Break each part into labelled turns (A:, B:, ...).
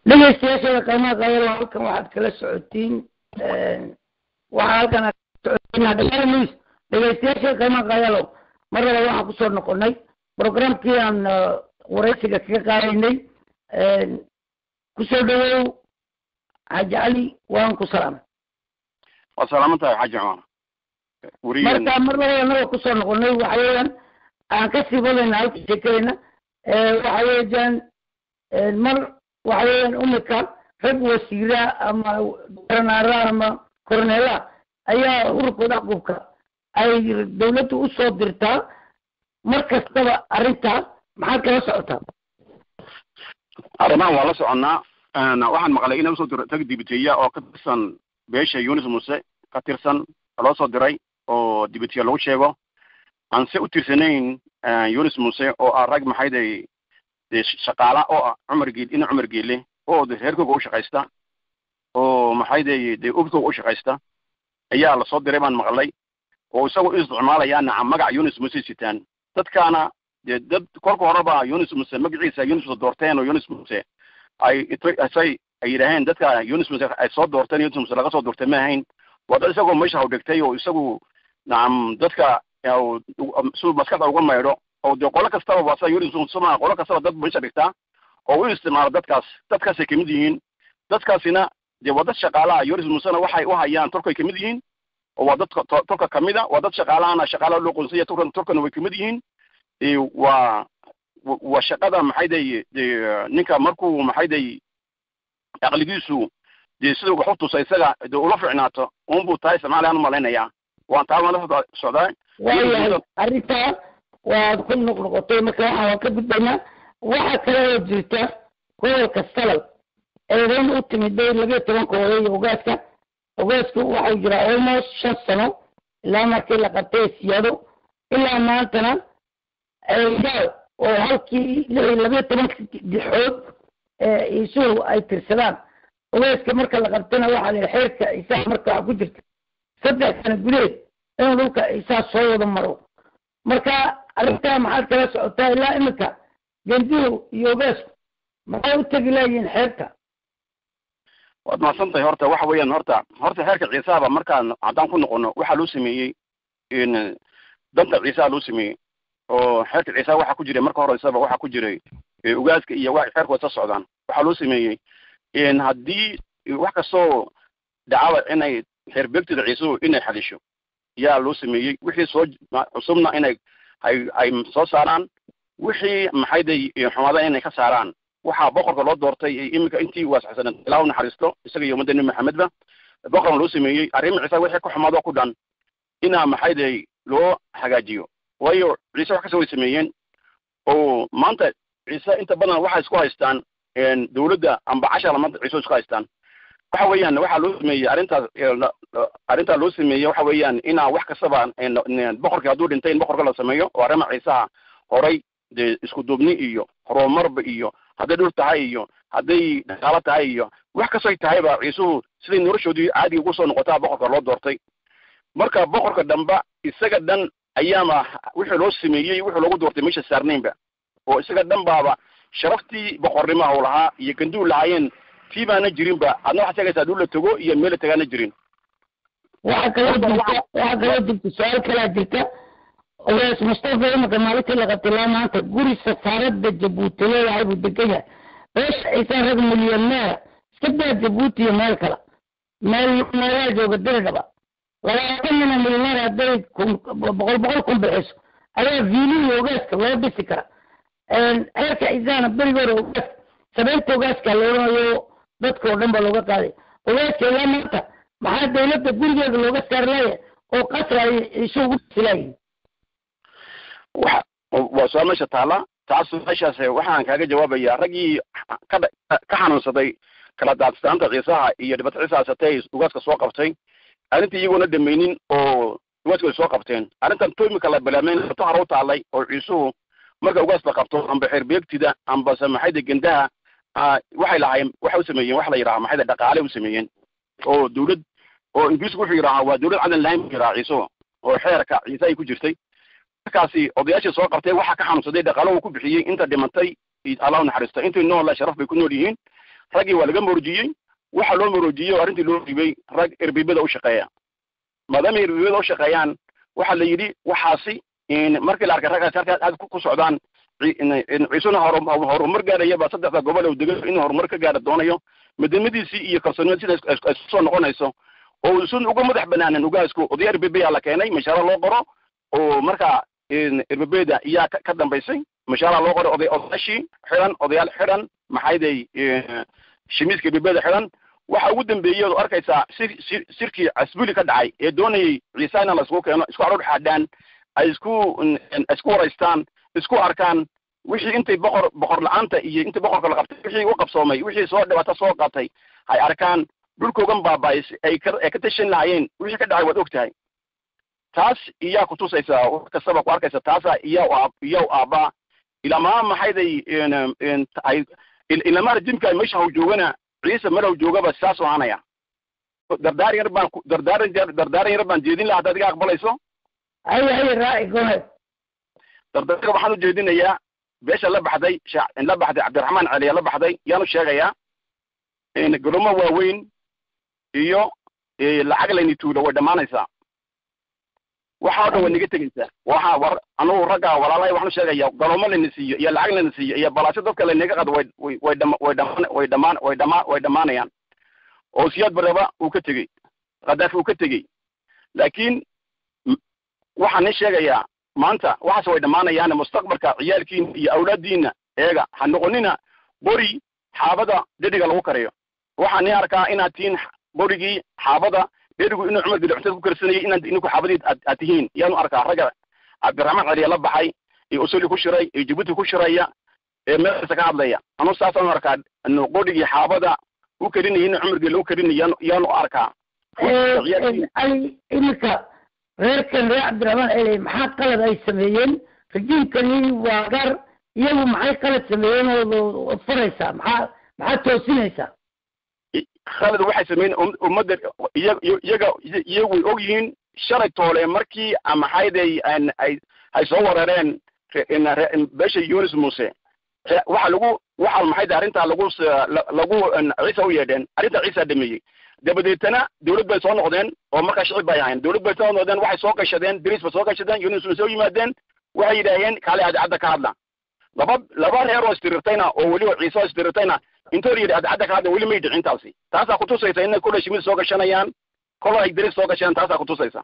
A: Dhegeystayaashada qiimaha qaayalo, halkan waxaad kala socotiin, waxaa halkan aad socotiin news. Dhegeystayaashada qiimaha qaayalo, mar laba waxaan kusoo noqonay programkii aan waraysiga kaga qaadaynay. Kusoo dhawow, Xaaji Cali, waan ku salaamay.
B: Waa salaaman tahay, Xaaji Cumar.
A: Marka mar labada anaga kusoo noqonay, waxa weeyaan aan kasii wadayna halka sheekadayna. Waxa weeyaan mar waxa weeyaan imika rag wasiira ama garanaara ama korneela ayaa ururkooda caqubka ay dawladdu usoo dirtaa mar kastaba. Arrintaa maxaad kala socotaa?
B: Arrimahan waa la soconnaa. Waxaan maqlay inay usoo diro tag dibiteeya oo ka tirsan beesha Yunis Muse ka tirsan loo soo diray, oo dibiteya lagu sheego aan se u tirsanayn Yunis Muse, oo ah rag maxayday dee shaqaala oo ah Cumar Geel, ina Cumar Geele, oo de reerkooga u shaqaysta, oo maxayday dee ubkooga u shaqaysta ayaa lasoo diray baan maqlay, oo isagoo u isticmaalaya nacam magaca Yunis Muse sitaan. Dadkaana dee dad kolka horeba Yunis Muse magaciisa Yunis Muse doorteen, oo Yunis Muse ay say ay yidhaaheen dadka Yunis Muse ay soo doorteen, Yunis Muse laga soo doortay ma ahayn. Waa dad isagoo meesha hawdhigtay, oo isagu nacam dadka siduu maskaxda uga maydho, oo dee qolo kastaba waa sida Yunis Muse ma qolo kastaba dad meesha dhigtaa oo u isticmaalo dadkaas. Dadkaasay kamid yihiin. Dadkaasina dee waa dad shaqaalaha Yunis Musena waxay u hayaan tolkay kamid yihiin, oo waa dad tolka kamida, waa dad shaqaalahana shaqaalaha loo qoonsanya, tolkan tolkana way kamid yihiin. Waa shaqada maxayday dee ninka markuu maxayday aqligiisu dee siduu wax u tusa isaga dee ula ficnaato unbuu tahay isticmaalayaan u malaynayaa. Waan taa waan la socdaa.
A: Waayahay, arrintaa waad ku noqnoqotay, marka waxaan ka gudbaynaa. Waxaa kale oo jirta gobolka Salal eedayn u timiday 12-ka oday iyo ogaaska. Ogaasku waxau jiraa almost 5 sano ilaa markii la qabtay siyaado ilaa maantana gaal oo halkii lix iyo 12-ka dixood isuhu ay tirsadaan. Ogaaska marka la qabtana waxaa la yidhi xeerka Ciisaha marka waxaa ku jirta 3 sano gudaheed inuu dhulka Ciisaha soo wada maro. Marka arrintaa maxaad kala socotaa? Ilaa imika gendihu iyo ogaasku maxay u tegi laayihiin xeerta?
B: Waad mahadsan tahay. Horta waxa weeyaan, horta xeerka Ciisahaba markaan haddaan ku noqono, waxaa loo sameeyey in danta Ciisaha loo sameeyey, oo xeerka Ciisaha waxaa ku jiray marka horeysaba waxaa ku jiray ugaaska iyo wa xeerka way soo socdaan. Waxaa loo sameeyey in haddii wax kastoo dhacaba inay xeer beegtida Ciisuhu inay xalisho yaa loo sameeyey. Wixii soo cusubna inay ay soo saaraan, wixii maxayday xumaada inay ka saaraan. Waxaa boqorka loo doortay iminka intii waasaxsanan, Ilaah u naxariisto isaga iyo ummadda Nebi Maxamedba, boqorkan loo sameeyey arrima Ciise wixii ka xumaado ku dhan inaa maxayday loo hagaajiyo, waayo Ciise wax kasta way sameeyeen. Oo maanta Ciise inta badan waxay isku haystaan dawladda amba cashara maanta Ciise isku haystaan. Waxa weeyaan waxaa loo sameeyey arrintaas, arrintaa loo sameeyey waxa weeyaan inaa wax kastaba boqorkii hadduu dhintay in boqorka la sameeyo, oo arrima Ciisaha horay dee isku duubni iyo horumarba iyo hadday dhul tahay iyo hadday dhaqaalo tahay iyo wax kastoy tahayba, Ciisuhu siday noloshoodii caadiga ugu soo noqotaa boqorka loo doortay. Marka boqorka damba isaga dhan ayaama wixii loo sameeyey, wixii loogu doortay meesha saarnaynba, oo isaga dhan baaba sharaftii boqornimaha u lahaa iyo ganduu lahaayeen tii baana jirinba. Adna waxaad sheegaysaa dhul la tago iyo meel la tagaana jirin.
A: Waxaa kaloo jirta su-aal kalaa jirta. Ogaas Mustafa imika maalintii la qabtay ilaa maanta guri safaaradda Jabuuti leedahay buu degan yahay. Beesha Ciise rag milyaneera iska daa Jabuuti iyo meel kale, meel meelaha jooga diridhaba 20 nin oo milyaneer hadday kun boqol boqol kun bixiso ayaa viilihii ogaaska loo dhisi kara. Xeerka Ciisahana berigi hore ogaas sabeynta ogaaska la odhanayo dadka oo dhan ba looga qaaday. Ogaaska ilaa maanta maxaa dawladda gurigeeda looga saari laaya oo qasra ay Ciise ugu dhisi laayihin?
B: Waxa waa su-aal meesha taala taas. Su-aashaas waxaan kaaga jawaabayaa raggii ka ka xanuunsaday kala daadsanaanta Ciisaha iyo dhibata Ciisa haysatay ugaaska soo qabtay arrintii iyagoona dhamaynin oo ugaaska ay soo qabteen. Arrintan to imika la bilaabmayn to hore u taalay, oo Ciisuhu marka ugaas la qabto amba xeer beegtida amba se maxayda gendaha waxay lahaayeen, waxay u sameeyeen waxa la yidhaha maxayda dhaqaale u sameeyeen, oo dawlad oo Ingiriisku wuxuu yidhahaa waa dawlad cadan lahayn buu yidhaha Ciisuhu, oo xeerka Ciise ay ku jirtay. Markaasi odayaashii soo qabtay waxaa ka xanuunsaday dhaqaalo uu ku bixiyey. Inta dhimantay, Allah u naxariisto, intii noola sharaf bay ku nool yihiin. Raggii waa laga maroojiyey. Waxaa loo maroojiyey oo arrintii loo dhiibay rag erbibada u shaqeeya. Maadaama erbibada u shaqeeyaan, waxaa la yidhi waxaasi markii la arkay raggaasi halkaas aad ku socdaan, Ciisuna horumar gaaraya ba saddexda gobol uu dego inuu horumar ka gaara doonayo, midnimadiisii iyo kalsoonimada sida ay soo noqonayso oo uusan uga madax banaanin ugaasku, oday erbebeyaa la keenay, mashaara loo qoro oo marka erbebeda iyaa ka dambaysay. Mashaara loo qoray oday, odayaashii xidhan, odayaal xidhan, maxayday shimiiska erbebeda xidhan. Waxa ugu dambeeyey ood arkaysaa sirkii Casbuli ka dhacay ee doonayay Ciisa in la isku keeno, isku caruur xaadhaan, ay isku waraystaan, isku arkaan wixii intay boqor la-aanta iyo intii boqorka la qabtay wixii u qabsoomay, wixii soo dhibaato soo qabtay hay arkaan, dhulkoogan baaba'ay ay ka tashan lahaayeen. Wixii ka dhacay waad og tahay. Taas iyaa kutusaysaa, wax kastaba ku arkaysa. Taasaa iyaa u aabbaa ilamaa maxayday ay ilamaa rajimka meesha haw joogana, Ciise meel haw joogaba saas u ahaanaya. Dardaaran yar baan jeedin lahaa haddaad iga aqbalayso.
A: Hay, raaci, go ahead.
B: Dardaarka waxaan u jeedinayaa beesha la baxday Cabdiraxmaan Celiya la baxday yaanu sheegayaa in garoomo waaweyn iyo lacag layni tuulo way dhammaanaysaa. Waxa o dhan way naga tegaysaa. Waxa war anugu ragga walaalahay waxaan u sheegayaa garoomo layna siiyo iyo lacag layna siiyo iyo balaasyo dadka laynaga qado way way way dhama way dhamaan way dhamaan way dhamaan way dhammaanayaan oo Siyaad Barreba uu ka tegey, Khadaafi uu ka tegey. Laakiin waxaan nin sheegayaa maanta waxaas way dhammaanayaan. Mustaqbalka ciyaalkiina iyo awlaaddiina eega, ha noqonina qori xaabada dheriga lagu kariyo. Waxaan ni arkaa inaad tihiin qorigii xaabada dherigu inuu Cumar Geli cuntada ku karsanayay, inaad ininku xaabadii aad tihiin yaanu arkaa. Ragga Cabdiraxmaan Celiya la baxay iyo Usuli ku shiray iyo Jabuuti ku shiraya ee meel kasta ka hadlaya, anu saasaan arkaa inuu qorigii xaabada u karinayay inuu Cumar Geli u karinay yaanu arkaa.
A: Cali, iminka reerkan reer Cabdiraxmaan Celi maxaa qalad ay sameeyeen? Rajiimkani waa gaar, iyagu maxay qalad sameeyeen ood furaysaa? Maxaa toosinaysaa?
B: Khalad waxay sameeyeen ummadda iyaga iyagu way og yihiin. Shalay toole markii maxayday ay soo weerareen beesha Yunis Muuse, waxa lagu waxa maxayday arrintaa lagu Ciise u yeedheen, arrintaa Ciisa dhameeyey. Dabadeetana dawlad bay soo noqdeen oo markaa shicib bay ahayn, dawlad bay soo noqdeen, waxay soo gashadeen dariis bay soo gashadeen, Yunis Muuse u yimaadeen, waxay yidhaaheen kaale adcadda ka hadla. Laba reer oo istirirtayna oo weliba Ciise oo istirirtayna intoo la yidhi adcadda ka hadla, weli may dhicin taasi. Taasaa kutusaysa inay kolay shimid soo gashanayaan, kolay ay dariis soo gashanayaan. Taasaa kutusaysa,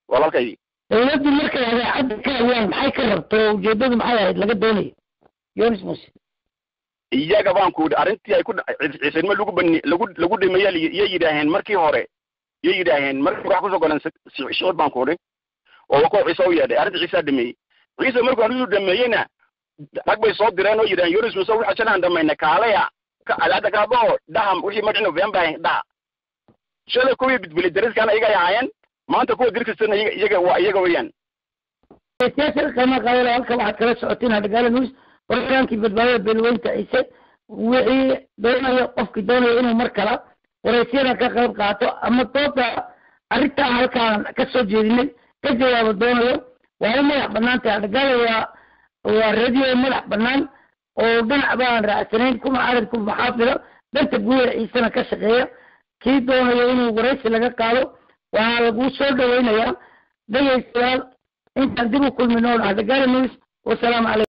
B: walaalkay.
A: Dawladdu markay adaacadda ka hadlaan maxay ka rabto? Ujeedadu maxay ahayd laga doonayo Yonis Muuse?
B: Iyaga baan ku yidhi arrintii ay ku ciisanimo lagu bani lagu dhameeyay iyay yidhaaheen markii hore, iyay yidhaaheen markii wax kusoo goleen shicib baan ku idhi oo kuwa Ciise u yeedhay, arrintii Ciisaa dhameeyey. Ciise markuu arrintuu dhameeyeyna rag bay soo direen oo yidhaaheen Yonis Muuse waxa shalaan dhamayna, kaalaya adaada kaabo dhaham wixii madhicino been baa dhaha. Shalay kuwii bidbilay dariskana iyaga ay ahaayeen, maanta kuwa dirkastana iyaga waa iyaga weeyaan.
A: Siyaasada qiimaha qaadala, halka waxaad kala socoteen Hadhagaala News, warkaankii badbaadada beelweynta Ciise. Wixii doonaya, qofkii doonaya inuu mar kala waraysyada ka qayb qaato ama dooda arrintaa halkaan ka soo jeedinay ka jawaabo doonayo, waa u madax banaan tahay. Hadhagaala waa radio madax banaan oo dhinac baan raacsanayn, kuma arag ku maxaafida, danta guud ee Ciisena ka shaqeeya. Kii doonayo inuu waraysi laga qaado waa lagu soo dhaweynayaa. Dhegaystayaal, intaan dib u kulmino, Hadhagaala News, wasalaamu calaykum.